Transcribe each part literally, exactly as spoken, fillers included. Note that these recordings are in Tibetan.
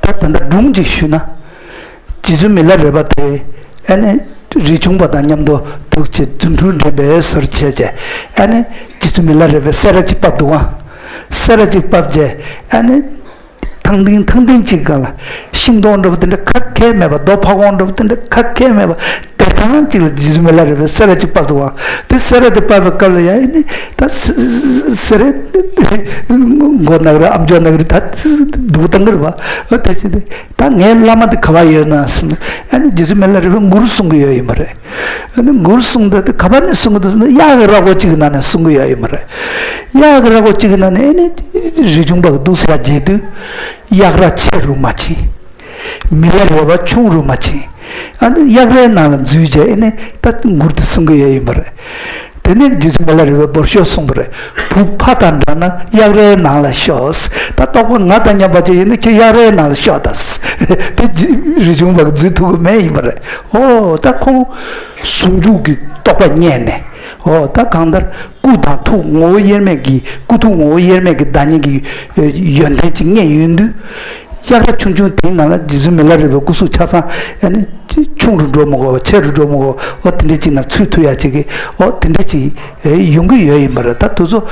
ད་ད་ལྟ་སྒྲུང་ཅིག་ཞུས་ན། རྗེ་བཙུན་མི་ལ་རས་པ་དེ་ཨ་ནི་རས་ཆུང་པ་དང་མཉམ་དུ་འདུག་བྱས་རྫུ་འཕྲུལ་འགྲན་པའི་ཟུར་བྱས་བྱས། ཨ་ནི་རྗེ་བཙུན་མི་ལ་རས་པས་སེ་ར་ཅིག་ཕབ་འདུག་ཨང་། སེ་ར་ཅིག་ཕབ་བྱས་ཨ་ནི། ཐང་ཐིང་ཐང་ཐིང་གཅིག་སྒང་ལ་ཤིང་སྡོང་འདྲ་པོ་དེ་འདྲ་ག་གེ་མེད་པ། རྡོ་ཕ་བོང་འདྲ་པོ་དེ་འདྲ་ག་གེ་མེད་པ། བདེ་ཐང་གཅིག་ལ་རྗེ་བཙུན་མི་ལ་རས་པས་སེ་ར་གཅིག་ཕབ་འདུག་པ། དེ་སེ་ར་དེ་ཕབ་པའི་སྐབས་ལ་ཡ་ཨེ་ནི་ད་སེ་སེ་ར་མགོ་ནག་རེད། ཨམ་ཅོག་ནག་རེད། ད་སྡུག་བཏང་གི་རེད་པ། ཨོ་དེ་བྱས་ཏེ་ད་ངའི་བླ་མ་དེ་ག་པར་ཡོད་ན་ཟེར་ན། ཨ་ནི་རྗེ་བཙུན་མི་ལ་རས་པས་མགུར་གསུང་གི་ཡོད་ཡིན་པ་རེད། ཨ་ནི་མགུར་གསུང་དེ་དེ་ག་པར་ནས་གསུང་གི་འདུག་ཟེར་ན། གཡག་གི་ར་སྒོ་གཅིག་གི་ནང་ནས་གསུང་གི་ཡོད་ཡིན་པ་རེད། གཡག་གི་ར་སྒོ་གཅིག་གི་ནང་ནས་ཨེ་ནི་རས་ཆུང་པ་གིས་འདུག་སེ་ཡར་མཇལ་དུས། གཡག་ར་ཆེ་རུ་མ་ཕྱིན། མི་ལ་རས་པ་ཆུང་རུ་མ་ཕྱིན། ཨ་ནི་གཡག་རའི་ནང་ལ་འཛུལ་བྱས་ཨེ་ནི་ད་མགུར་དེ་གསུང་གི་ཡོད་ཡིན་པ་རེད། དེ་ནས་རྗེ་བཙུན་མི་ལ་རས་པས་འབོར་ཤོག་གསུངས་པ་རེད། བུ་ཕ་དང་འདྲ་ན་གཡག་རའི་ནང་ལ་ཤོག། ད་རྟོགས་པ་ང་དང་མཉམ་པ་ཅིག་ཡིན་ན་ཁྱོད་གཡག་རའི་ནང་ལ་ཤོག་ད། དེ་རས་ཆུང་པ་གིས་འཛུལ་ཐུབ་ཀྱི་མེད་ཡིན་པ་རེད། ཨོ་ད་ཁོང་ཟུང་འཇུག་གི་རྟོགས་པ་རྙེད་ནས། ཨོ་ད་གང་ལྟར་སྐུ་དང་ཐུགས་ངོ་བོ་དབྱེར་མེད་ཀྱི། སྐུ་ཐུགས་ངོ་བོ་དབྱེར་མེད་ཀྱི་བདག་ཉིད་ཀྱི་ཡོན་ཏན་ཅིག་རྙེད་ཡོང་དུས། གཡག་ར་ཆུང་ཆུང་དེའི་ནང་ལ་རྗེ་བཙུན་མི་ལ་རས་པའི་སྐུ་གཟུགས་ཆ་ཚང་ཨ་ནི་ཆུང་རུ་འགྲོ་མི་དགོས་པ། ཆེ་རུ་འགྲོ་མི་དགོས་པ། ཨོ་དེ་འདྲ་ཅིག་ནང་ཚུད་ཐུབ་ཡ་ཅིག་གི། ཨོ་དེ་འདྲ་ཅིག་ཡོང་གི་ཡོད་ཡིན་པ་རེད། ད་དེ་ཚོ་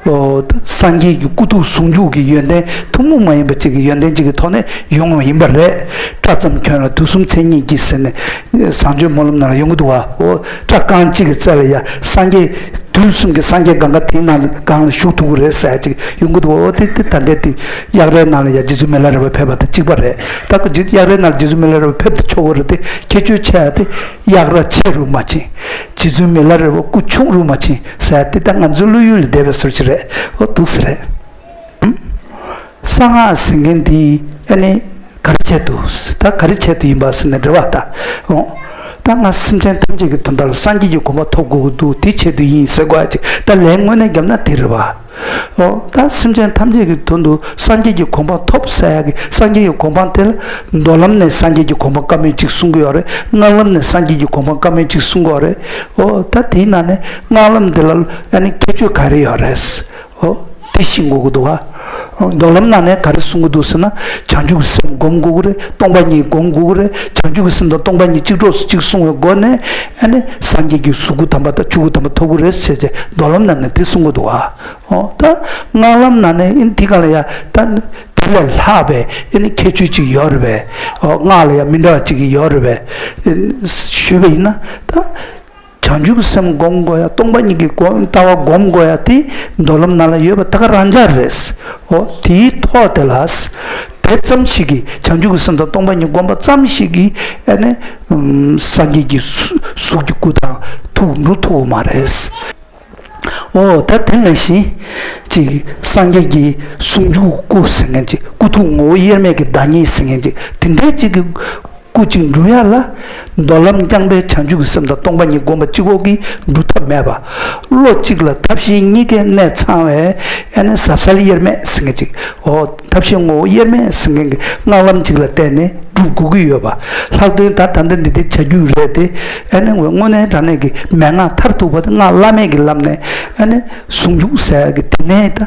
ཨོ་སངས་རྒྱས་ཀྱི་སྐུ་ཐུགས་ཟུང་འཇུག་གི་ཡོན་ཏན་ཐུན་མོང་མ་ཡིན་པ་ཅིག་གི་ཡོན་ཏན་ཅིག་གི་ཐོག་ནས་ཡོང་བ་ཡིན་པ་རེད། སྐྲ་ཙམ་གྱོན་ལ་དུས་གསུམ་མཚན་ཉིད་ཀྱིས་ཟེར་ནས་བཟང་སྤྱོད་སྨོན་ལམ་ནང་ལ་ཡོང་གི་འདུག་བ། ཨོ་སྐྲ་རྐང་གཅིག་གི་རྩ་ལ་ཡ་སངས་རྒྱས། དུས་གསུམ་གྱི་སངས་རྒྱས་གང་ག་དེའི་ནང་སྒང་ལ་བཞུགས་ཐུབ་ཀྱི་རེད་ཟེར་ཅིག་ཡོང་གི་འདུག། འོ་དེ་དེ་ད་ལྟའི་དེ་གཡག་རའི་ནང་ལ་ཡ་རྗེ་བཙུན་མི་ལ་རས་པ་ཕེབས་པ་དང་གཅིག་པ་རེད། ད་ཁོ་རྗེ་གཡག་རའི་ནང་ལ་རྗེ་བཙུན་མི་ལ་རས་པ་ཕེབས་ཏེ་ཆོག་གི་རེད་དེ། ཁྱད་ཆོས་ཆེ་ཡ་དེ་གཡག་ར་ཆེ་རུ་མ་ཕྱིན། རྗེ་བཙུན་མི་ལ་རས་པ་སྐུ་ཆུང་རུ་མ་ཕྱིན་ཟེར་ཡ་དེ་ད་ང་ཚོའི་བློ་ཡུལ་ལས་འདས་པའི་བཟོ་ཅིག་རེད། འོ་འདུག་སེ་རེད། གསང་སྔགས་ཟེར་མཁན་འདི་ཨ་ནི་ག་རེ་ཆེད་དུ། ད་ག་རེ་ཆེད་དུ་ཡིན་པ་ཟེར་ནས་འདྲི་བ་ད། འོ། ད་ང་སེམས་ཅན་ཐམས་ཅད་ཀྱི་དོན་དག་ལ་སངས་རྒྱས་ཀྱི་གོ་འཕང་ཐོབ་དགོས་ཀྱི་འདུག། དེ་ཆེད་དུ་ཡིན་ཟེར་དགོས་ཡ་ཅིག་ད་ལན་དངོས་གནས་བརྒྱབ་ན་དེ་རེད་བ། འོ། ད་སེམས་ཅན་ཐམས་ཅད་ཀྱི་དོན་དུ་སངས་རྒྱས་ཀྱི་གོ་འཕང་ཐོབ་ཟེར་ཡ་གི། སངས་རྒྱས་ཀྱི་གོ་འཕང་དེ་ལ་མདོ་ལམ་ནས་སངས་རྒྱས་ཀྱི་གོ་འཕང་བཀའ་མོལ་ཅིག་གསུང་གི་ཡོད་རེད། སྔགས་ལམ་ནས་སངས་རྒྱས་ཀྱི་གོ་འཕང་བཀའ་མོལ་ཅིག་གསུང་གི་ཡོད་རེད། འོ། ད་དེའི་ནང་ནས་སྔགས་ལམ་དེ་ལ་ཨ་ནི་ཁྱད་ཆོས་ག་རེ་ཡོད་རེད། ཨོ། དེ་ཤེས་དགོས་ཀྱི་འདུག་ག། མདོ་ལམ་ནང་ནས་ག་རེ་གསུང་གི་འདུག་ཟེར་ན། བྱང་ཆུབ་ཀྱི་སེམས་སྒོམ་དགོས་ཀྱི་རེད། སྟོང་པ་ཉིད་སྒོམ་དགོས་ཀྱི་རེད། བྱང་ཆུབ་ཀྱི་སེམས་དང་སྟོང་པ་ཉིད་གཅིག་གྲོགས་སུ་གཅིག་གསུངས་པའི་སྒོ་ནས་ཨ་ནི་སངས་རྒྱས་ཀྱི་གཟུགས་སྐུ་དམ་པ་དང་ཆོས་སྐུ་དམ་པ་ཐོབ་ཀྱི་རེད་ཟེར་བྱས་མདོ་ལམ་ནང་ནས་དེ་གསུང་གི་འདུག་ག། ཨོ། ད་སྔགས་ལམ་ནང་ནས་ཨ་ནི་དེ་ག་ལ་ཡ་ད་དེ་ལས་ལྷག་པའི་ཨ་ནི་ཁྱད་ཆོས་ཅིག་ཡོད་རེད་པས། ཨོ། སྔགས་ལ་ཡ་མི་འདྲ་བ་ཅིག་ཡོད་རེད་པས། ཞུས་པ་ཡིན་ན་ད། བྱང་ཆུབ་སེམས་སྒོམ་དགོས་ཡ། སྟོང་པ་ཉིད་ཀྱི་སྒོམ་ལྟ་བ་སྒོམ་དགོས་ཡ་དེ་མདོ་ལམ་ནང་ལ་ཡོད་པ་ད་ག་རང་འཇགས་རེད། འོ། དེའི་ཐོག་དེ་ལ་དེ་ཙམ་ཞིག་གིས། བྱང་ཆུབ་ཀྱི་སེམས་དང་སྟོང་པ་ཉིད་སྒོམ་པ་ཙམ་ཞིག་གིས་ཨ་ནི་སངས་རྒྱས་ཀྱི་གཟུགས་ཀྱི་སྐུ་དང་ཐུགས་འགྲུབ་ཐུབ་ཀྱི་མ་རེད། འོ། ད་དེ་ནང་བཞིན་ཅིག་སངས་རྒྱས་ཀྱི་ཟུང་འཇུག་སྐུ་ཟེར་མཁན་ཅིག། སྐུ་ཐུགས་ངོ་བོ་དབྱེར་མེད་ཀྱི་བདག་ཉིད་ཟེར་མཁན་ཅིག། དེ་འདྲའི་ཅིག་གི་སྐུ་གཅིག་འགྲུབ་ཡ་ལ། མདོ་ལམ་རྐྱང་པའི་བྱང་ཆུབ་ཀྱི་སེམས་དང་སྟོང་པ་ཉིད་བསྒོམ་པ་གཅིག་པོ་གིས་འགྲུབ་ཐབས་མེད་པ། བློ་གཅིག་ལ་ཐབས་ཤེས་གཉིས་ཀའི་གནད་ཚང་བའི་ཨ་ནི་ཟབ་གསལ་དབྱེར་མེད་ཟེར་མཁན་ཅིག། འོ། ཐབས་ཤེས་ངོ་བོ་དབྱེར་མེད་ཟེར་མཁན་གྱི་སྔགས་ལམ་གཅིག་ལ་བརྟེན་ནས་འགྲུབ་དགོས་ཀྱི་ཡོད་པ། ལྷག་དོན་ད་ད་ལྟ་འདི་འདྲའི་བྱ་རྒྱུད་རེད་དེ། ཨ་ནི་དངོས་གནས་དྲང་གནས་ཀྱི་མན་ངག་མཐར་ཐུག་པ་དེ་སྔགས་བླ་མེད་ཀྱི་ལམ་ནས་ཨ་ནི་ཟུང་འཇུག་ཟེར་གྱི་དེ་ནས་ད།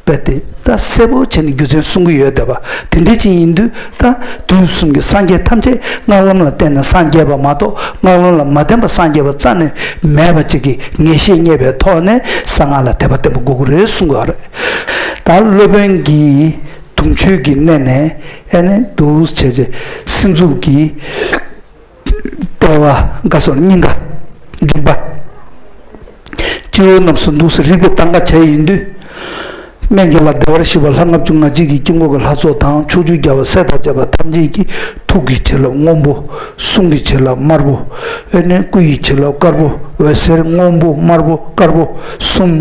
རྦད་དེ་ད་གསལ་པོ་བྱས་ནས་རྒྱུ་མཚན་གསུང་གི་ཡོད་བསྡད་པ། དེ་འདྲ་ཅིག་ཡིན་དུས་ད་དུས་གསུམ་གྱི་སངས་རྒྱས་ཐམས་ཅད་སྔགས་ལམ་ལ་བརྟེན་ནས་སངས་རྒྱས་པ་མ་གཏོགས། སྔགས་ལམ་ལ་མ་བརྟེན་པ་སངས་རྒྱས་པ་རྩ་ནས་མེད་པ་ཅིག་གི་ངེས་ཤེས་རྙེད་པའི་ཐོག་ནས་གསང་སྔགས་ལ་དད་པ་བརྟན་པོ་དགོས་ཀྱི་རེད་གསུང་གི་ཡོད་རེད། ད་སློབ་དཔོན་གྱིས་དུང་ཆོས་ཀྱི་གནས་ནས་ཨ་ནི་འདུག་བྱས་རྗེས་སེམས་མཚུངས་ཀྱི། ལྟེ་བ་ག་སོགས་སྙིང་ག། མགྲིན་པ། སྤྱི་བོ་རྣམས་སུ་འདུག་སེ་རིག་པའི་ལྟ་ག་བྱས་ཡིན་དུས། སྨན་གྱི་བླ་བདེ་བར་གཤེགས་པ་ལྷ་ལྔ་བཅུ་ང་གཅིག་གི་དཀྱིལ་འཁོར་གྱི་ལྷ་ཚོགས་དང་ཕྱོགས་བཅུའི་རྒྱལ་བ་སྲས་དང་བཅས་པ་ཐམས་ཅད་ཀྱི་ཐུགས་ཀྱི་བྱིན་རླབས་སྔོན་པོ། གསུང་གི་བྱིན་རླབས་དམར་པོ། ཨེ་ནས་སྐུ་ཡི་བྱིན་རླབས་དཀར་པོ། འོད་ཟེར་སྔོན་པོ་དམར་པོ་དཀར་པོ་གསུམ་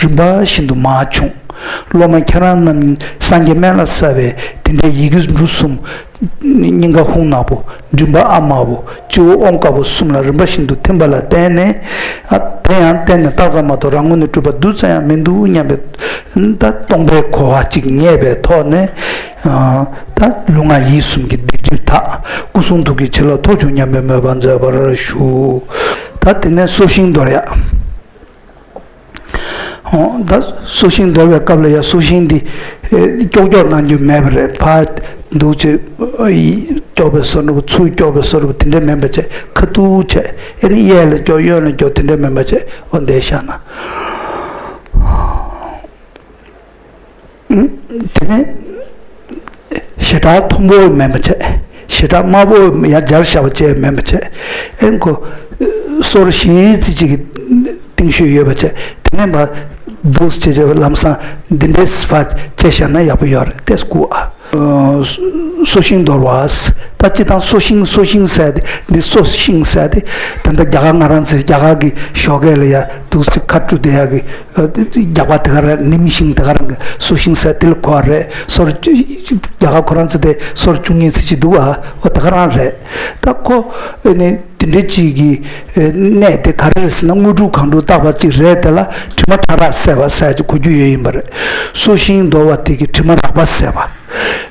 རིམ་པ་བཞིན་དུ་མར་བྱུང་། སློབ་མ་ཁྱེད་རང་རྣམས་སངས་རྒྱས་སྨན་བླ་གསལ་བའི་དེ་འདྲའི་ཡི་གེ་འབྲུ་གསུམ། སྙིང་ག་ཧཱུྃ་ནག་པོ། མགྲིན་པ་ཨ་དམར་པོ། སྤྱི་བོ་ཨོཾ་དཀར་པོ་གསུམ་ལ་རིམ་པ་བཞིན་དུ་ཐིམ་པ་ལ་བརྟེན་ནས། ཨ། དེ་ཡང་བརྟེན་ནས་བཏགས་ཙམ་མ་གཏོགས་རང་ངོས་ནས་གྲུབ་པ་རྡུལ་ཙམ་ཡང་མི་འདུག་སྙམ་པའི་ད་སྟོང་པའི་གོ་བ་གཅིག་རྙེད་པའི་ཐོག་ནས། ཨ། ད་ལུས་ངག་ཡིད་གསུམ་གྱི་སྡིག་སྒྲིབ་དག། སྐུ་གསུང་ཐུགས་ཀྱི་བྱིན་རླབས་ཐོབ་བྱུང་སྙམ་པའི་མོས་པ་མཛད་པར་ཞུ། ད་དེ་ནས་སོ་ཤིང་དོར་ཡག། ཨོ། ད་སོ་ཤིང་འདོར་བའི་སྐབས་ལ་ཡང་སོ་ཤིང་འདི་ཀྱོག་ཀྱོག་གནང་རྒྱུ་མེད་པ་རེད། ཕར་འདུག་ཅེས་ཀྱོག་པའི་བཟོ་འདྲ་པོ། ཚུར་ཀྱོག་པའི་བཟོ་འདྲ་པོ། དེ་འདྲ་མིན་པ་བྱས། ཁ་ཐུག་བྱས། ཨེ་ནི་གཡས་ལ་ཀྱོག་གཡོན་ལ་ཀྱོག་དེ་འདྲ་མིན་པ་བྱས། ཨོ། འདིར་བཞག་ན། དེ་ནས་ཞེ་དྲག་མཐོན་པོ་མིན་པ་བྱས། ཞེ་དྲག་དམའ་པོ་ཡང་སྦྱར་བཞག་པ་བྱས་མིན་པ་བྱས། ཨེ་ཁོ་སོར་བཞི་ཙམ་ཅིག་གི་རྟིང་ཤོས་ཡོད་པ་བྱས། དེ་ནས་མར་འདུག་བྱས་བྱས་ལམ་སང་འདི་འདྲའི་ཕར་བྱས་བཞག་ན་ཡག་པོ་ཡོད་རེད། ཏེ་སྐུ་ཨ། སོ་ཤིང་འདོར་བ། ད་སྤྱིར་བཏང་སོ་ཤིང་སོ་ཤིང་ཟེར་ཏེ། འདི་སོ་ཤིང་ཟེར་ཏེ། ད་ལྟ་རྒྱ་གར། ང་རང་ཚོའི་རྒྱ་གར་གྱི་ཞོགས་ཀས་ལ་ཡ་འདུག་སེ་ཁ་བཀྲུ་བསྡད་ཡག་གི་རྒྱག་པ་དེ་ག་རང་། ནིམ་ཤིང་དེ་ག་རང་གི་སོ་ཤིང་ཟེར་དེ་ལ་གོ་བ་རེད། སོར་རྒྱ་གར་ཁོ་རང་ཚོ་དེ་སོར་བཅུ་གཉིས་ཙམ་ཅིག་འདུག་ཨ། ཨོ། དེ་ག་རང་རེད། ད་ཁོ་ཨེ་ནི་དེ་འདྲའི་ཅིག་གི་ཨེ་གནས་དེ་ག་རེ་རེད་ཟེར་ན། དངོས་གྲུབ་གང་དྲུག་བཏགས་པ་ཅིག་རེད། དེ་ལ་དྲི་མ་ཕྲ་རགས་བསལ་བ་ཟེར་ཅིག་གོ་རྒྱུ་ཡོད་ཡིན་པ་རེད། སོ་ཤིང་འདོར་བ་དེ་གིས་དྲི་མ་རགས་པ་བསལ་བ།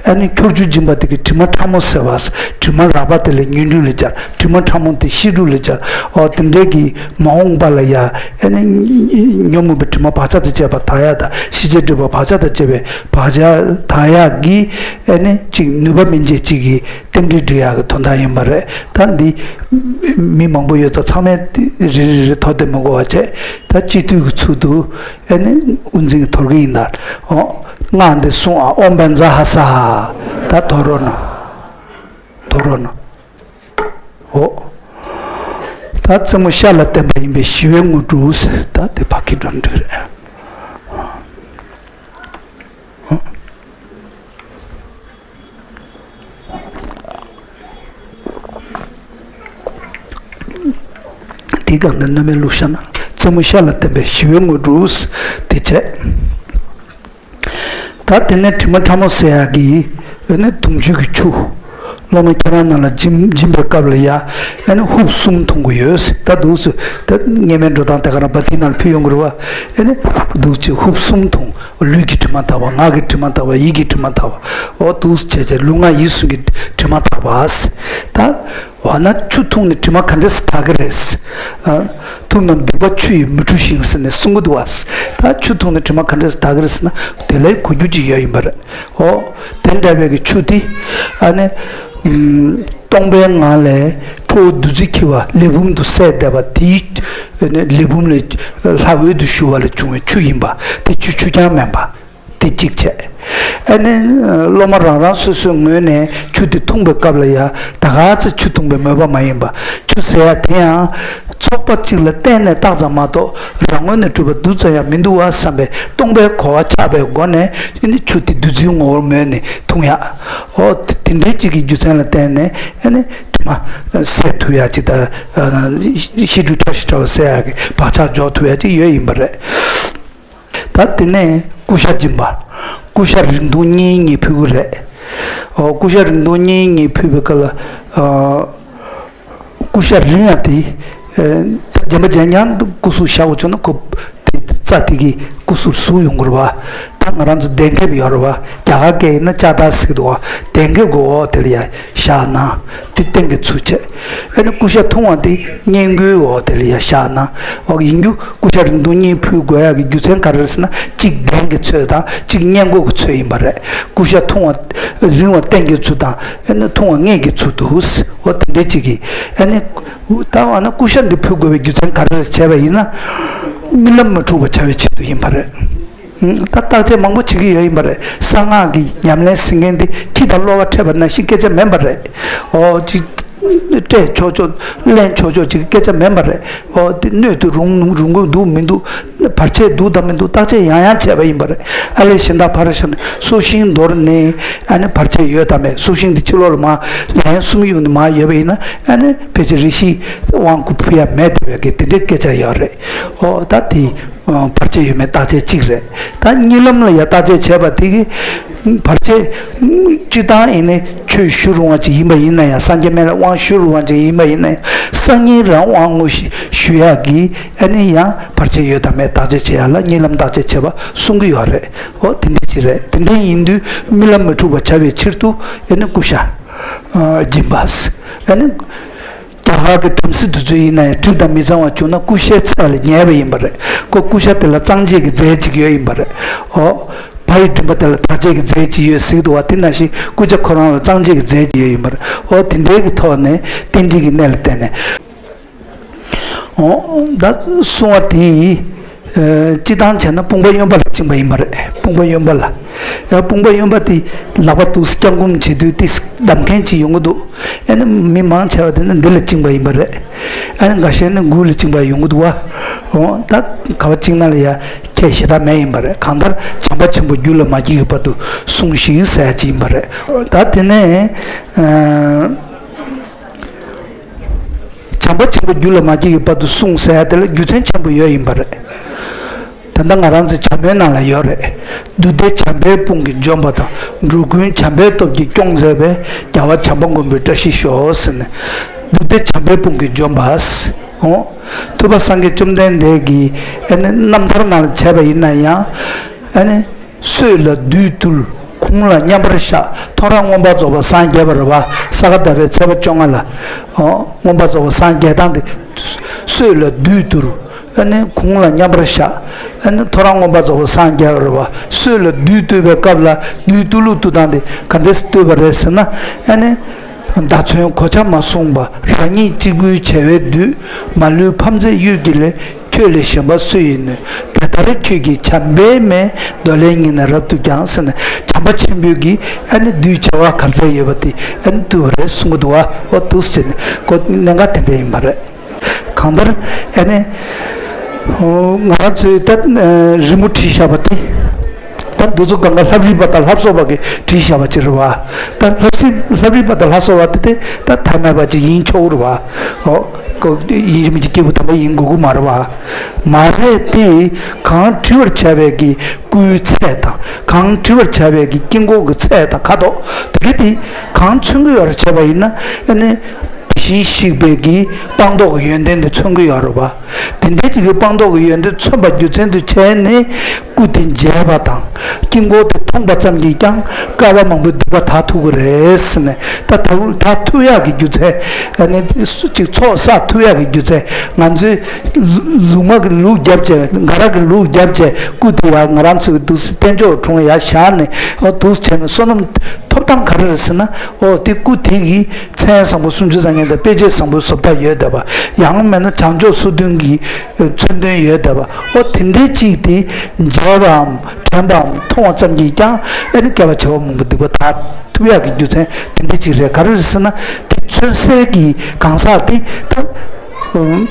ཨ་ནི་ཁྱོར་ཆུ་སྦྱིན་པ་དེ་གིས་དྲི་མ་ཕྲ་མོ་བསལ་བ། དྲི་མ་རགས་པ་དེ་ལ་ཉོན་སྒྲིབ་ལ་སྦྱར། དྲི་མ་ཕྲ་མོ་དེ་ཤེས་སྒྲིབ་ལ་སྦྱར། ཨོ། དེ་འདྲའི་གི་མ་འོངས་པ་ལ་ཡ་ཨ་ནི་ཉོན་མོངས་པའི་དྲི་མ་བག་ཆགས་དང་བཅས་པ་དག་ཡག་དང་། ཤེས་བྱའི་སྒྲིབ་པ་བག་ཆགས་དང་བཅས་པའི་བག་ཆགས་དག་ཡག་གི་ཨ་ནི་ཅིག་ནུས་པ་སྨིན་བྱེད་ཅིག་གི་རྟེན་འབྲེལ་འགྲིག་ཡག་གི་དོན་དག་ཡིན་པ་རེད། ད་འདི་མི་མང་པོ་ཡོད་ཙང་ཚང་མས་རེ་རེ་རེ་ཐོ་དེ་མི་གོ་བ་བྱས། ད་སྤྱི་འཐུས་ཀྱི་ཚུལ་དུ་ཨེ་ནི་དབུ་འཛིན་གྱིས་དོར་གྱི་ཡིན་ད། ཨོ། སྔགས་འདི་གསུང་ཨ། ཨོཾ་བཛྲ་ཧ་ས་ཧ། ད་དོར་རོགས་གནང་། དོར་རོགས་གནང་། ཨོ། ད་རྩེ་མོ་ཤར་ལ་བསྟན་པ་ཡིན་པས་ཞི་བའི་དངོས་གྲུབ་ཟེར། ད་དེ་ཕ་གི་འགྲོ་འགྲིག་རེད། ཨོ། དེའི་སྒང་དུ་སྣོད་མེད་བླུགས་བཞག་ན། རྩེ་མོ་ཤར་ལ་བསྟན་པས་ཞི་བའི་དངོས་གྲུབ་དེ་བྱས། ད་དེ་ནས་དྲི་མ་ཕྲ་མོ་བསལ་ཡག་གི་ཨ་ནི་དུང་ཆོས་ཀྱི་ཆུ། སློབ་མ་ཁྱེད་རང་རྣམས་ལ་སྦྱིན་སྦྱིན་པའི་སྐབས་ལ་ཡ་ཨ་ནི་ཧུབ་གསུམ་འཐུང་དགོས་ཡོད། ད་འདུག་སེ་ད་སྔས་མའི་འགྲོ་སྟངས་དེ་ག་རང་བ་དེའི་ནང་ལ་ཕུལ་ཡོང་གི་རེད་བ། ཨ་ནི་འདུག་སེ་ཧུབ་གསུམ་འཐུང་། ལུས་ཀྱི་དྲི་མ་དག་པ། ངག་གི་དྲི་མ་དག་པ། ཡིད་ཀྱི་དྲི་མ་དག་པ། ཨོ། འདུག་སེ་བྱས་བྱས་ལུས་ངག་ཡིད་གསུམ་གྱི་དྲི་མ་དག་པ། ད་འོ་ན་ཆུ་འཐུང་ནས་དྲི་མ་ག་འདྲ་སེ་དག་གི་རེད། ཨ། ཐུབ་རྣམས་སྡིག་པ་ཆུ་ཡིས་མི་འཁྲུ་ཞིང་ཟེར་ནས་གསུང་གི་འདུག་བ། ད་ཆུ་འཐུང་ནས་དྲི་མ་ག་འདྲ་སེ་དག་གི་རེད་ཟེར་ན། དེ་ལ་གོ་རྒྱུ་ཅིག་ཡོད་ཡིན་པ་རེད། ཨོ། དེ་འདྲ་བའི་གི་ཆུ་དེ་ཨ་ནི་ཨམ། སྟོང་པའི་ངང་ལས་ཁྲོ་བོ་བདུད་རྩི་འཁྱིལ་བ་ལས་བུམ་དུ་གསལ་བསྡད་པ་དེའི་ཨ་ནི་ལས་བུམ་ལས་ལྷ་འོད་དུ་ཞུ་བ་ལས་བྱུང་བའི་ཆུ་ཡིན་པ། དེ་ཆུ་ཆུ་རྐྱང་མིན་པ། དེ་གཅིག་བྱས། ཨ་ནི་སློབ་མ་རང་རང་སོ་སོའི་ངོས་ནས་ཆུ་དེ་འཐུང་བའི་སྐབས་ལ་ཡ་ད་ག་ཚོད་ཆུ་འཐུང་བའི་མོས་པ་མ་ཡིན་པ། ཆུ་ཟེར་ཡ་དེ་ཡང་ཚོགས་པ་གཅིག་ལ་བརྟེན་ནས་བཏགས་ཙམ་མ་གཏོགས་རང་ངོས་ནས་གྲུབ་པ་རྡུལ་ཙམ་ཡང་མི་འདུག་བ་བསམ་པའི་སྟོང་པའི་གོ་བ་ཆགས་པའི་སྒོ་ནས། ཨ་ནི་ཆུ་དེ་བདུད་རྩིའི་ངོ་བོར་མོས་ནས་འཐུང་ཡ། ཨོ། དེ་འདྲའི་གཅིག་གི་རྒྱུ་མཚན་ལ་བརྟེན་ནས་ཨ་ནི་དྲི་མ་བསལ་ཐུབ་ཡ་གཅིག་དང་། ཤི་དྲི་ཕྲ་ཞིང་ཕྲ་བ་བསལ་ཡ་གི་བག་ཆགས་འཇོག་ཐུབ་ཡ་གཅིག་ཡོད་ཡིན་པ་རེད། ད་དེ་ནས་ཀུ་ཤ་སྦྱིན་པ། ཀུ་ཤ་རིང་ཐུང་གཉིས་གཉིས་ཕུལ་གི་རེད། ཨོ། ཀུ་ཤ་རིང་ཐུང་གཉིས་གཉིས་ཕུལ་བའི་སྐབས་ལ། ཨ། ཀུ་ཤ་རིང་ཡ་དེ། ཨ། རྗེན་པ་རྗེན་ཉང་དུ་སྐུ་གཟུགས་བཞག་པ་བྱུང་ན། ཁོ་དེ་རྩ་དེ་གི་སྐུ་གཟུགས་ཟུག་ཡོང་གི་རེད་བ། ད་ང་རང་ཚོ་གདན་ཁེབས་ཡོད་རེད་བ། རྒྱ་གར་སྐད་ཡིན་ན་ལྕགས་ཐག་ཟེར་གི་འདུག་བ། གདན་ཁེབས་ཀྱི་འོག་དེ་ལ་ཡ་བཞག་ན། དེ་སྟེང་གི་ཚུལ་བྱས། ཨ་ནི་ཀུ་ཤ་འཐུང་བ་དེ་སྔས་མགོའི་འོག་དེ་ལ་ཡ་བཞག་ན། འོག་ཡིན་རྒྱུ། ཀུ་ཤ་རིང་ཐུང་གཉིས་ཕུལ་དགོས་ཡག་གི་རྒྱུ་མཚན་ག་རེ་རེད་ཟེར་ན། གཅིག་གདན་གྱི་ཚོད་དང་གཅིག་སྔས་མགོ་གི་ཚོད་ཡིན་པ་རེད། ཀུ་ཤ་འཐུང་བ་རིང་བ་སྟེང་གི་ཚུལ་དང་། ཨ་ནི་འཐུང་བ་སྔས་ཀྱི་ཚུལ་དུ། འོ། དེ་འདྲའི་གཅིག་གིས། ཨ་ནི་ད་འོ་ན་ཀུ་ཤ་འདི་ཕུལ་དགོས་པའི་རྒྱུ་མཚན་ག་རེ་རེད་བྱས་པ་ཡིན་ན། རྨི་ལམ་མི་འཁྲུགས་པ་བྱ་བའི་ཆེད་དུ་ཡིན་པ་རེད། ད་བརྟག་དཔྱད་མང་པོ་བྱེད་ཀྱི་ཡོད་ཡིན་པ་རེད། གསང་སྔགས་ཀྱི་ཉམས་ལེན་ཟེར་མཁན་དེ་ཁྱི་དང་གློ་བ་འཕྲད་པ་ནང་བཞིན་སྐད་ཆ་མིན་པ་རེད། ཨོ། ཅིག་སྤྲད་ཆོག་ཆོག་ལེན་ཆོག་ཆོག་ཅིག་སྐད་ཆ་མིན་པ་རེད། ཨོ། དེ་སྣོད་དེ་རུང་རུང་གི་འདུག་མི་འདུག་བར་ཆད་འདུག་དང་མི་འདུག་བརྟག་དཔྱད་ཡང་ཡང་བྱས་པ་ཡིན་པ་རེད། ཨ་ལས་གཞན་དག་ཕར་བཞག་ནས་སོ་ཤིང་འདོར་ནས་ཨ་ནི་བར་ཆད་ཡོད་དམ་མེད། སོ་ཤིང་དེ་ཕྱི་ལོགས་ལ་མར་ལན་གསུམ་གཡུགས་ནས་མར་ཡོད་པ་ཡིན་ན། ཨ་ནི་ཕལ་ཆེར་རེ་ཞིག་དབང་བསྐུར་ཕུལ་ཡ་མེད་བསྡད་པའི་གི་དེ་འདྲའི་སྐད་ཆ་ཡོད་རེད། ཨོ། ད་དེ། ཨ། བར་ཆད་ཡོད་མེད་བརྟག་དཔྱད་གཅིག་རེད། ད་གཉིད་ལམ་ལ་ཡ་བརྟག་དཔྱད་བྱས་པ་དེ་གིས་བར་ཆད། སྤྱིར་བཏང་ཡིན་ནའི་ཆོས་ཞུ་རུང་བ་ཅིག་ཡིན་པ་ཡིན་ན་ཡང་། སངས་རྒྱས་སྨན་བླའི་དབང་ཞུ་རུང་བ་ཅིག་ཡིན་པ་ཡིན་ན་ཡང་། སང་ཉིན་རང་དབང་དངོས་གཞི་ཞུ་ཡག་གི་ཨ་ནི་ཡང་བར་ཆད་ཡོད་དམ་མེད་བརྟག་དཔྱད་བྱེད་ཡག་ལ་གཉིད་ལམ་བརྟག་དཔྱད་བྱེད་པ་གསུང་གི་ཡོད་རེད། འོ། དེ་འདྲ་ཅིག་རེད། དེ་འདྲ་ཡིན་དུས་རྨི་ལམ་མི་འཁྲུགས་པ་བྱ་བའི་ཕྱིར་དུ་ཨ་ནི་ཀུ་ཤ། ཨ། སྦྱིན་པ། ཨ་ནི། རྒྱ་ རྒྱ་གར་གྱི་བྲམ་ཟེ་དེ་ཚོ་ཡིན་ན་ཡང་གྲིབ་དང་མི་གཙང་བ་བྱུང་ན་ཀུ་ཤའི་ཚལ་ལ་ཉལ་བ་ཡིན་པ་རེད། ཁོ་ཀུ་ཤ་དེ་ལ་གཙང་བྱེད་ཀྱི་རྫས་ཅིག་ཡོད་ཡིན་པ་རེད། ཨོ། བ་ཡི་མགྲིན་པ་དེ་ལ་དག་བྱེད་ཀྱི་རྫས་ཅིག་ཡོད་ཟེར་གྱི་འདུག་བ། དེ་ནང་བཞིན་ཀུ་ཤ་ཁོ་རང་ལ་གཙང་བྱེད་ཀྱི་རྫས་ཅིག་ཡོད་ཡིན་པ་རེད། ཨོ། དེ་འདྲའི་གི་ཐོག་ནས་རྟེན་འབྲེལ་གྱི་གནད་ལ་བརྟེན་ནས། ཨོ། ད་སྲུང་བ་དེ་ཡིས། ཨ། སྤྱིར་བཏང་བྱས་ན་དཔུང་པ་གཡོན་པ་ལ་བཅིངས་པ་ཡིན་པ་རེད། དཔུང་པ་གཡོན་པ་ལ། ཡང་དཔུང་པ་གཡོན་པ་དེ་ལག་པ་འདུག་སེ་བརྐྱང་བསྐུམ་བྱེད་དུས་དེ་བསྡམ་མཁན་ཅིག་ཡོང་གི་འདུག་ཨ་ནི་མི་མང་ཆེ་བ་དེ་ནི་འདི་ལ་བཅིངས་པ་ཡིན་པ་རེད། ཨ་ནི་འགའ་ཤས་ནི་མགུལ་ལ་བཅིངས་པ་ཡོང་གི་འདུག་བ། འོ། ད་ག་བ་བཅིངས་ན་ལ་ཡ་ཁྱད་ཞེ་དྲག་མེད་ཡིན་པ་རེད། གང་ལྟར་བྱམས་པ་ཆེན་པོ་རྒྱུད་ལ་མ་སྐྱེས་ཀྱི་བར་དུ་སྲུངས་ཤིག་ཟེར་ཡ་ཅིག་ཡིན་པ་རེད། ད་དེ་ནས། ཨ། བྱམས་པ་ཆེན་པོ་རྒྱུད་ལ་མ་སྐྱེས་ཀྱི་བར་དུ་སྲུངས་ཟེར་ཡ་དེ་ལ་རྒྱུ་མཚན་ཆེན་པོ་ཡོད་ཡིན་པ་རེད། ད་ལྟ་ང་རང་ཚོའི་བྱམས་པའི་ནང་ལ་ཡོད་རེད། བདུད་སྡེ་བྱམས་པའི་དཔུང་གིས་འཇོམས་པ་དང་། འགྲོ་ཀུན་བྱམས་པའི་སྟོབས་ཀྱིས་སྐྱོང་མཛད་པའི། རྒྱལ་བ་བྱམས་པ་མགོན་པོའི་བཀྲ་ཤིས་ཤོག་ཟེར་ནས། བདུད་སྡེ་བྱམས་པའི་དཔུང་གིས་འཇོམས་པ། འོ། ཐུབ་པ་སངས་རྒྱས་བཅོམ་ལྡན་འདས་ཀྱི་ཨ་ནི་རྣམ་ཐར་ནང་ལ་བྱས་པ་ཡིན་ན་ཡང་། ཨ་ནི། སྲོད་ལ་བདུད་བཏུལ། གུང་ལ་མཉམ་པར་བཞག་ཐོ་རངས་མངོན་པར་རྫོགས་པར་སངས་རྒྱས་པ་རེད་བ། ས་ག་ཟླ་བའི་ཚེས་པ་བཅོ་ལྔ་ལ། ཨོ། མངོན་པར་རྫོགས་པར་སངས་རྒྱས་སྟངས་དེ། སྲོད་ལ་བདུད་བཏུལ། ཨ་ནི་གུང་ལ་མཉམ་པར་བཞག་ཨ་ནི་ཐོ་རངས་མངོན་པར་རྫོགས་པར་སངས་རྒྱས་པ་རེད་བ། སྲོད་ལ་བདུད་བཏུལ་བའི་སྐབས་ལ་བདུད་བཏུལ་ལུགས་བཏུལ་སྟངས་དེ་ག་འདྲས་བཏུལ་བ་རེད་ཟེར་ན། ཨ་ནི། མདའ་མཚོན་གོ་ཆ་མ་བཟུང་བར། རང་ཉིད་གཅིག་པུའི་བྱ་བའི་བདུད། མ་ལུས་ཕམ་མཛད་གཡུལ་གྱི་ལས། ཁྱོད་ལས་གཞན་པ་སུ་ཡིས་ནུས། དེ་ལྟར་ཁྱོད་ཀྱིས་བྱམས་པའི་མེ། འདོར་ལས་ཉིད་ནི་རབ་ཏུ་བརྐྱང་ཟེར་ནས་བྱམས་པ་ཆེན་པོས་ཀྱིས་ཨ་ནི་བདུད་བྱ་བ་ག་ཚད་ཡོད་པ་དེ་ཨ་ནི་བཏུལ་བ་རེད་གསུང་གི་འདུག་བ། འོ་འདུག་ཟེར་ནས་ཁོ་གནད་འགག་དེ་འདྲ་ཡིན་པ་རེད། གང་ལྟར་ཨ་ནི། ཨོ། ང་རང་ཚོས་ད་རི་མོ་བྲིས་བཞག་པ་དེ། ད་འདི་ཚོ་གང་ག་ལྷ་བྲིས་པ་དང་ལྷ་གསོ་བ་གིས་བྲིས་བཞག་པ་ཅིག་རེད་བ། ད་ལྷ་བྲིས་ལྷ་བྲིས་པ་དང་ལྷ་གསོ་བ་དེ་དེ་ད་ཐ་མལ་པ་ཅིག་ཡིན་ཆོག་རེད་བ། ཨོ། ཁོ་ཡིན་གཅིག་མིན་གཅིག་སྐྱེས་བུ་དམ་པ་ཡིན་དགོས་ཀྱི་མ་རེད་བ། མ་རེད་དེ། གང་བྲི་བར་བྱ་བའི་གི་སྐུའི་ཚད་དང་། གང་བྲི་བར་བྱ་བའི་གི་དཀྱིལ་འཁོར་གྱི་ཚད་དང་ཁ་དོག་དེ་གི་དེ་གང་མཚོན་གྱི་ཡོད་རེད་བྱས་པ་ཡིན་ན། ཨ་ནི། དེ་བཞིན་གཤེགས་པའི་གི་སྤངས་རྟོགས་ཀྱི་ཡོན་ཏན་དེ་མཚོན་གྱི་ཡོད་རེད་བ། དེ་འདྲའི་ཅིག་གི་སྤངས་རྟོགས་ཀྱི་ཡོན་ཏན་མཚོན་པ་རྒྱུ་མཚན་དུ་བྱས་ནས་སྐུ་དེ་མཇལ་བ་དང་། དཀྱིལ་འཁོར་དེ་མཐོང་པ་ཙམ་གྱིས་ཀྱང་བསྐལ་པ་མང་པོའི་སྡིག་པ་དག་ཐུབ་ཀྱི་རེད་ཟེར་ནས། ད་དག་དག་ཐུབ་ཡག་གི་རྒྱུ་མཚན། ཨ་ནི་ཅིག་ཚོགས་བསགས་ཐུབ་ཡག་གི་རྒྱུ་མཚན། ང་ཚོའི་ལུང་པ་གི་ལུགས་བརྒྱབ་བྱས། འགའ་རབ་ཀྱི་ལུགས་བརྒྱབ་བྱས། སྐུ་དེ་ཡང་ང་རང་ཚོའི་འདུག་སེ་བསྟན་འགྱུར་དྲུང་ཡར་བཞག་ནས། ཨ། འདུག་སེ་བྱས་ནས་བསོད་ནམས་ཐོབ་སྟངས་ག་རེ་རེད་ཟེར་ན། ཨོ། དེ་སྐུ་དེ་གི་མཚན་བཟང་པོ་སུམ་ཅུ་རྩ་གཉིས་དང་དཔེ་བྱད་བཟང་པོའི་བཟོ་ལྟ་ཡོད་བསྡད་པ། ཡང་མིན་ན་བྱང་ཕྱོགས་སོ་བདུན་གྱི་མཚོན་དོན་ཡོད་བསྡད་པ། ཨོ། དེ་འདྲའི་ཅིག་དེ་མཇལ་བའམ་དྲན་པའམ་མཐོང་བ་ཙམ་གྱིས་ཀྱང་ཨ་ནི་བསྐལ་པ་བྱེ་བ་མང་པོ་སྡིག་པ་དག་ཐུབ་ཡག་གི་རྒྱུ་མཚན་དེ་འདྲ་ཅིག་རེད། ག་རེ་རེད་ཟེར་ན། དེ་མཚོན་སའི་གི་གང་ཟག་དེ་ད། ཨུམ།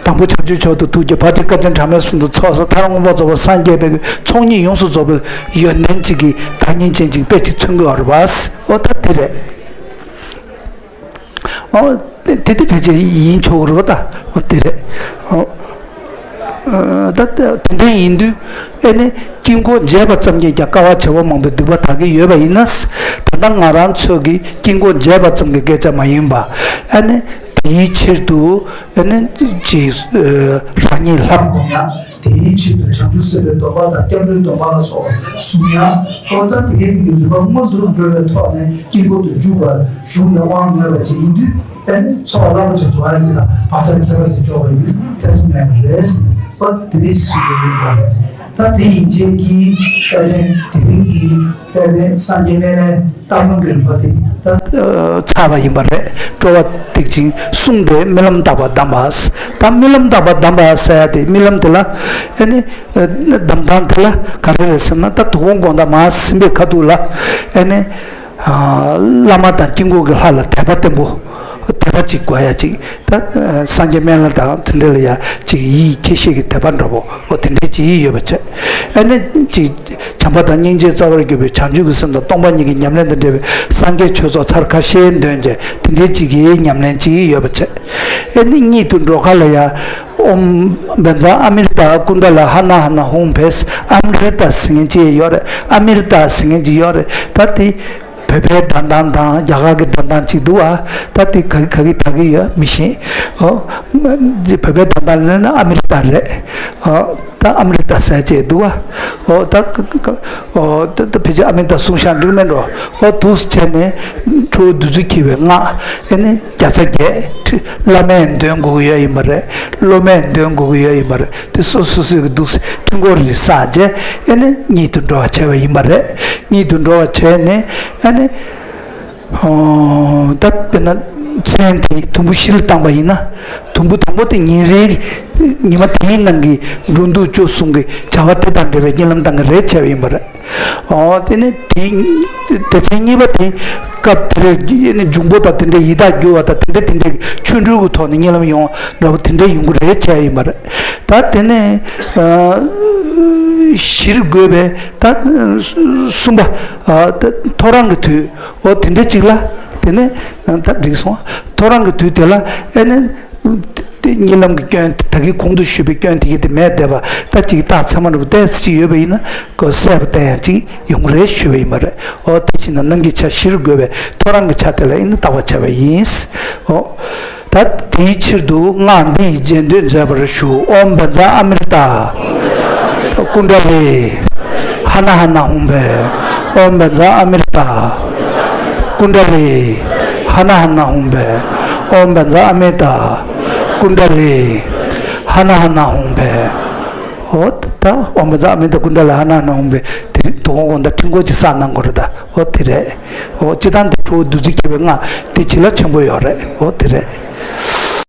དང་པོ་བྱང་ཆུབ་མཆོག་ཏུ་ཐུགས་བསྐྱེད། བར་དུ་བསྐལ་ཆེན་གྲངས་མེད་གསུམ་དུ་ཚོགས་བསགས། མཐར་མངོན་པར་རྫོགས་པར་སངས་རྒྱས་པའི་ཚོགས་གཉིས་ཡོངས་སུ་རྫོགས་པའི་ཡོན་ཏན་ཅིག་གི་བདག་ཉིད་ཅན་ཅིག་དཔེ་ཅིག་མཚོན་གྱི་ཡོད་རེད་པ། ཨོ། ད་དེ་རེད། ཨོ། དེ་དེ་ཕལ་ཆེར་ཡིན་ཆོག་རེད་པ། ད། ཨོ། དེ་རེད། ཨོ། ཨ། ད་དེ་འདྲ་ཡིན་དུས། ཨ་ནི་དཀྱིལ་འཁོར་མཇལ་བ་ཙམ་གྱིས་ཀྱང་བསྐལ་པ་བྱེ་བ་མང་པོའི་སྡིག་པ་དག་གི་ཡོད་པ་ཡིན་ན། ད་ལྟ་ང་རང་ཚོ་གི་དཀྱིལ་འཁོར་མཇལ་བ་ཙམ་གྱི་སྐད་ཆ་མ་ཡིན་པ། ཨ་ནི་དེའི་ཕྱིར་དུ། ཨ་ནི་ཅིག་ཨ། རང་ཉིད་ལྷ། སྒོམ་ཡ། དེའི་ཕྱིར་དུ་བྱང་ཆུབ་སེམས་དཔའི་སྡོམ་པ་དང་སྐྱབས་འགྲོའི་སྡོམ་པ་ལ་སོགས་པ་བཟུང་ཡ། ཨོ། ད་དེ་གའི་དེ་གི་རིམ་པ་སྔོན་དུ་འགྲོ་བའི་ཐོག་ནས་དཀྱིལ་འཁོར་དུ་འཇུག་པར་གཞུང་ནས་དབང་མོས་པ་ཅིག་ཡིན་དུས། ཨ་ནི་ཚོགས་བླ་མ་ཅིག་དུ་བ་ཅིག་དང་བག་ཆགས་ཁྱད་པར་ཅིག་འཇོག་པ་ཡིན་ཐབས་སུ་མེད་པ་རེད། ཨོ། དེ་འདྲའི་ཞིག་ཡིན་པ་རེད། ད་དེ་ཡིན་ཅན་གྱི་ཨ་ནི་དེ་རིང་གི་ཨ་ནི་སངས་རྒྱས་སྨན་བླའི་སྟག་མོ་གི་རིམ་པ་དེ་ད་ཚར་བ་ཡིན་པ་རེད། སྤྲོ་བ་ཐེག་ཆེན་གསུང་སྟེ་རྨི་ལམ་བརྟག་པ་གདམས་པ། ད་རྨི་ལམ་བརྟག་པ་གདམས་པ་ཟེར་ཡ་དེ། རྨི་ལམ་དེ་ལ་ཨ་ནི་གདམས་སྟངས་དེ་ལ་ག་རེ་རེད་ཟེར་ན། ད་དོ་དགོང་དགོང་དག་མར་སེམས་པའི་ཁ་ཐུག་ལ་ཨ་ནི་བླ་མ་དང་དཀྱིལ་འཁོར་གྱི་ལྷ་ལ་དད་པ་བརྟན་པོ། དད་པ་ཅིག་དགོས་ཡ་ཅིག་ད་སངས་རྒྱས་སྨན་བླ་དང་དེ་འདྲ་ལ་ཡ་ཅིག་ཡིད་ཁྱེད་ཤེས་ཀྱི་དད་པ་འདྲ་པོ། འོ། དེ་འདྲའི་ཅིག་ཡོད་པ་བྱས། ཨ་ནི་ཅིག་བྱམས་པ་དང་སྙིང་རྗེའི་རྩ་བར་གྱུར་པའི་བྱང་ཆུབ་ཀྱི་སེམས་དང་སྟོང་པ་ཉིད་ཀྱི་ཉམས་ལེན་དང་འབྲེལ་བའི་སངས་རྒྱས་ཆོས་ཚོགས་ཚར་ཁ་ཤས་འདོན་བྱས། དེ་འདྲའི་ཅིག་གི་ཉམས་ལེན་ཅིག་ཡོད་པ་བྱས། ཨ་ནི་གཉིད་དུ་འགྲོ་ཁ་ལ་ཡ། ཨོཾ་བཛྲ་ཨ་མྲྀ་ཏ་ཀུན་ཏ་ལ་ཧ་ན་ཧ་ན་ཧཱུྃ་ཕཊ། ཨ་མྲྀ་ཏ་ཟེར་མཁན་ཅིག་ཡོད་རེད། ཨ་མྲྀ་ཏ་ཟེར་མཁན་ཅིག་ཡོད་རེད། ད་དེ་བོད་པའི་སྒྲ་གདངས་དང་རྒྱ་གར་གྱི་སྒྲ་གདངས་ཅིག་འདུག་ཨ། ད་དེ་ག་གི་ག་གི་ད་གི་ཡོད་མི་ཤེས། ཨོ། བོད་པའི་སྒྲ་གདངས་ལ་ན་ཨ་མྲྀ་ཏ་རེད། ཨོ། ད་ཨ་མི་རི་ཏ་ཟེར་བྱས་འདུག་བ། ཨོ་ད་ཨོ་ད་ད་ཕལ་ཆེར་ཨ་མི་རི་ཏ་སུང་ཤང་འགྲིག་མེད་འགྲོ། ཨོ་འདུག་སེ་བྱས་ནས་ཁྲོ་བོ་བདུད་རྩི་འཁྱིལ་བའི་སྔགས། ཨེ་ནི་བརྒྱ་རྩ་བརྒྱད་ཁྲི་བླ་མས་འདོན་དགོས་ཀྱི་ཡོད་ཡིན་པ་རེད། སློབ་མས་འདོན་དགོས་ཀྱི་ཡོད་ཡིན་པ་རེད། དེ་སོ་སོ་སོས་ཀྱི་འདུག་སེ་ཕྲེང་སྐོར་རེ་བསགས་བྱས། ཨེ་ནི་གཉིད་དུ་འགྲོ་བར་བྱ་བ་ཡིན་པ་རེད། གཉིད་དུ་འགྲོ་བར་བྱས་ནས། ཨེ་ནི། ཨོ། ད་དཔེར་ན་མཚན་དེ་དུམ་བུ་བཞི་ལ་བཏང་པ་ཡིན་ན། དུམ་བུ་དང་པོ་དེ་ཉིན་རེའི་ཉི་མ་དེའི་ནང་གི་འགྲོ་འདུག་སྤྱོད་གསུམ་གྱི་བྱ་བ་དེ་དང་འབྲེལ་བའི་གཉིད་ལམ་བཏང་གི་རེད་བྱས་པ་ཡིན་པ་རེད། ཨོ་དེ་ནི་དེ་སྡེ་ཚན་གཉིས་པ་དེ་སྐབས་དེ་རེད། ཨེ་ནི་འབྱུང་པོ་དང་དེ་འདྲའི་ཡི་དྭགས་རྒྱུ་བ་དང་དེ་འདྲ་དེ་འདྲའི་ཆོ་འཕྲུལ་གྱི་ཐོག་ནས་གཉིད་ལམ་ཡོང་འདྲ་པོ་དེ་འདྲ་ཡོང་གི་རེད་བྱས་པ་ཡིན་པ་རེད། ད་དེ་ནས་ཨ་བཞིར་བགོས་པའི་ད་གསུམ་པ་ཨ་ད་ཐོ་རངས་ཀྱི་དུས། འོ་དེ་འདྲ་ཅིག་ལ། དེ་ནས་ད་འགྲིག་སོང་། ཐོ་རངས་ཀྱི་དུས་དེ་ལ་ཨེ་ནི། དེ་གཉིད་ལམ་གྱི་སྐྱོན་ད་གིན་གོང་དུ་ཞུས་པའི་སྐྱོན་དེ་གི་དེ་མེད་བསྡད་པ། ད་ཅིག་རྟགས་མཚན་མ་འདྲ་པོ་ཏོག་ཙམ་ཅིག་ཡོད་པ་ཡིན་ན་ཁོ་གསལ་པོ་བསྟན་ཡ་ཅིག་ཡོང་གི་རེད་ཞུས་པ་ཡིན་པ་རེད། འོ་དེ་བྱས་ན་གནམ་གྱི་ཆ་བཞིར་བགོས་པའི་ཐོ་རངས་ཀྱི་ཆ་དེ་ལ་ཨེ་ནི་བརྟག་པར་བྱ་བ་ཡིན། འོ། ད་དེའི་ཕྱིར་དུ་སྔགས་འདི་ཡི་རྗེས་ཟློས་མཛད་པར་ཞུ། ཨོཾ་བཛྲ་ཨ་མི་རི་ཏ་ཀུན་ཌ་ལི་ཧ་ན་ཧ་ན་ཧཱུྃ་ཕཊ། ཨོཾ་བཛྲ་ཨ་མི་རི་ཏ་ཀུན་ཌ་ལི་ཧ་ན་ཧ་ན་ཧཱུྃ་ཕཊ། ཨོཾ་བཛྲ་ཨ་མི་རི་ཏ་ཀུན་ཌ་ལི་ཧ་ན་ཧ་ན་ཧཱུྃ་ཕཊ། འོ་ད་ཨོཾ་བཛྲ་ཨ་མི་རི་ཏ་ཀུན་ཌ་ལི་ཧ་ན་ཧ་ན་ཧཱུྃ་ཕཊ་དེ་དོ་དགོང་དགོང་དག་ཕྲེང་སྐོར་ཅིག་བསགས་གནང་དགོས་རེད་ད། འོ་དེ་རེད། འོ་སྤྱིར་བཏང་དེ་ཁྲོ་བོ་བདུད་རྩི་འཁྱིལ་བའི་སྔགས་དེ་བྱིན་རླབས་ཆེན་པོ་ཡོད་རེད། འོ་དེ་རེད།